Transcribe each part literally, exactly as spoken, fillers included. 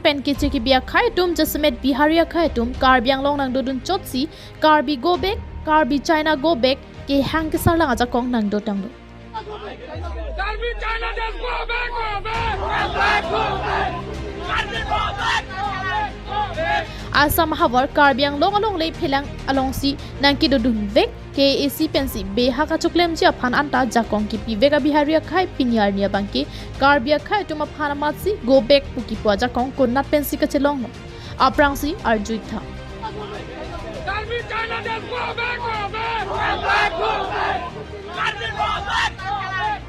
Pen keche kebi akhei atum jasemet Bihari akhei atum Karbi Anglong nangdodun chotsi Karbi go back, Karbi China go back kehang kesarlang ajakong nangdotanglo. Karbi China just go back, go back, go back, go back. Karbi go back, go back, go back. Assam havar Karbi Anglong alongle phelang alongsi nangkedodun vek K A A C pensi behak achoklemji aphan anta jakong kipivek a-Bihari akhei pini arni abangke Karbi akhei atum aphan amatsi go back pu kipu ajakong konat pensi kachelonglo. Aphrangsi arjuitha. Karbi China just go back, go back, go back, go back. Karbi go back, go back.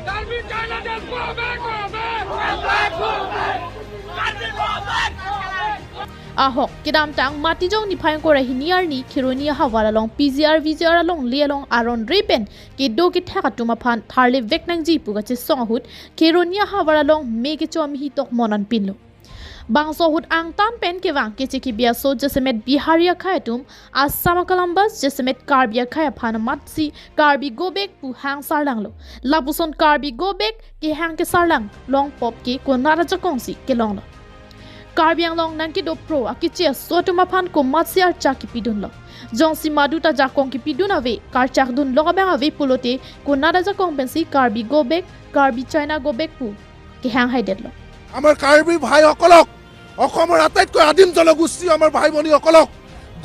Karbi China just go back, go back, go back, go back. Karbi go back, go back. Ahok, kedamtang Matijong niphai ingkoi ra hini arni Kheroni ahavar along P G R V G R alongle along aron re pen kedo kethak atum aphan tharle vek nangji pu kachesong ahut Kheroni ahavar along me kecho amihi tok mon anpinlo. Bangso ahut angtan pen kevang keche kebi aso jasemet Bihari akhei atum Assam a-Columbus jasemet Karbi akhei aphan amatsi Karbi go back pu hang sarlanglo. Lapuson Karbi go back kehang kesarlang longpop ke konat ajakongsi kelonglo. Karbi Anglong nangkedo pro akeche aso atum aphan komatsi archak kipidunlo. Jongsi maduta jakong kipidun ave, karchakdun long abang ave pulote konat ajakong pensi Karbi go back, Karbi China go back pu kehang haidetlo. আমাৰ কাৰ্বি ভাইসকলক, অসমৰ আটাইতকৈ আদিম জনগোষ্ঠী আমাৰ ভাই ভনীসকলক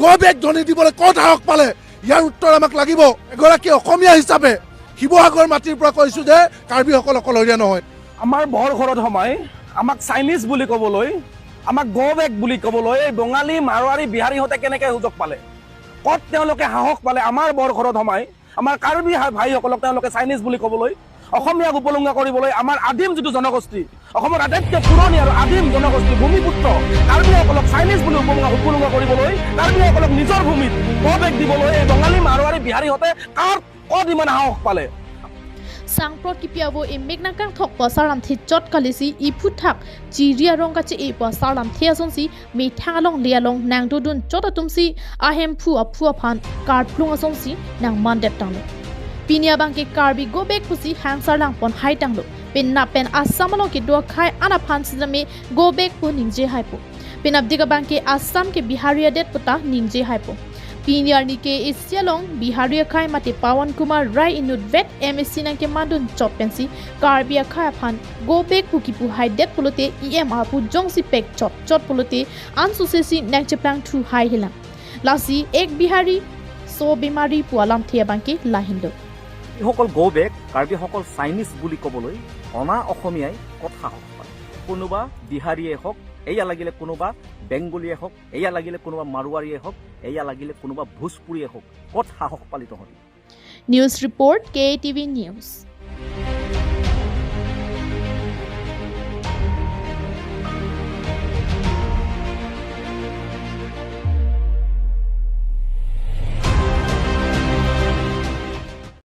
go back ধ্বনি দিবলৈ ক'ত সাহস পালে? ইয়াৰ উত্তৰ আমাক লাগিব। এগৰাকী অসমীয়া হিচাপে শিৱসাগৰ মাটিৰ পৰা কৈছো যে কাৰ্বিসকল অকলশৰীয়া নহয়। আমাৰ বৰ ঘৰত সোমাই আমাক চাইনিজ বুলি ক'বলৈ, আমাক go back বুলি ক'বলৈ এই বঙালী, মাৰোৱাৰী, বিহাৰীহঁতে কেনেকে সুযোগ পালে? ক'ত তেওঁলোকে সাহস পালে আমাৰ বৰ ঘৰত সোমাই আমাৰ কাৰ্বি হা-, ভাইসকলক তেওঁলোকে চাইনিজ বুলি ক'বলৈ, অসমীয়াক উপলুঙা কৰিবলৈ? আমাৰ আদিম যিটো জনগোষ্ঠী, অসমৰ আটাইতকৈ পুৰণি আৰু আদিম জনগোষ্ঠী ভূমিপুত্ৰ কাৰ্বিসকলক চাইনিজ বুলি উপলুঙা, উপলুঙা কৰিবলৈ, কাৰ্বিসকলক নিজৰ ভূমিত go back দিবলৈ এই বঙালী, মাৰোৱাৰী, বিহাৰীহঁতে কাৰ, ক'ত ইমান সাহস পালে? Sangprot kipi avo emek nangkangthok pu asarlamthe chot kalisi iphuthak chiri arong kache-e pu asarlamthe asonsi methang alongle along nangdodun chot atumsi ahemphu aphu aphan karplung asonsi nangmandetanglo. Pini abangke Karbi go back pusi hang sarlangpon haitanglo. Penap pen Assam along kedo akhei an aphan sitame go back pu ningje haipo. Penapdik abangke Assam ke Bihari adet puta ningje haipo. Pini arni K A A C along Bihari akhei mate Pawan Kumar Rai inutvet M A C nangkemandun chot pensi Karbi akhei aphan go back pu kipu haidet pulote E M aphu jongsi pek chot chot pulote ansosesi nangcheplangthu hai helang. Lasi Ek Bihari So Bimari pu alamthe abangke lahenlo. এইসকল go back, কাৰ্বিসকল চাইনিজ বুলি ক'বলৈ অনা অসমীয়াই ক'ত সাহস পালে? কোনোবা বিহাৰীয়ে হওক, এয়া লাগিলে কোনোবা বেংগলীয়ে হওক, এয়া লাগিলে কোনোবা মাৰোৱাৰীয়ে হওক, এয়া লাগিলে কোনোবা ভোজপুৰীয়ে হওক, ক'ত সাহস পালি তহঁতি? News report, K A T V News.